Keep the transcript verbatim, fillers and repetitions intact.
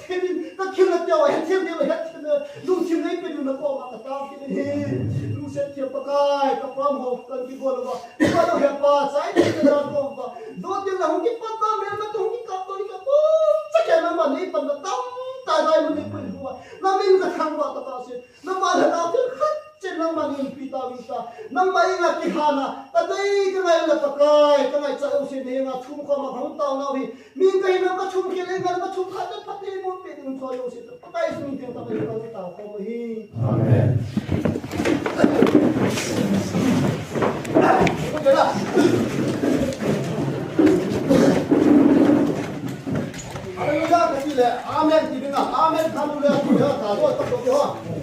Ka thil na teo, he thil ding, he thil na, lungthim nei pe ding na koma ka tao kit in ahi. Lungset thim Pakai, ka pam ho, ka kigol uva. Ka lo he pa, chai ni ka dan koma. Do ding na hung kipat ta, mel na hung kikap to, ni ka po. Sa ke na ma nei pan na tam, ta dai ma nei pun uva. Na min ka thang uva ta pa si. Na ma na ta thil khat, chen na ma nei pi ta, pi ta. Na ma inga kihana, ka dei ka ngai na Pakai, ka ngai cha u si ni nga thum koma hung tao na hi. Min ka hina ka thum khel, ka thum khat na phat te mo pe ding tho jong si. Pakai sung teng ka pai ka ta ko mo hi. Amen. Hallelujah, ka ti le, amen, ti ding a, amen, hallelujah, ti ding a, ta lo, ta lo, ti ho.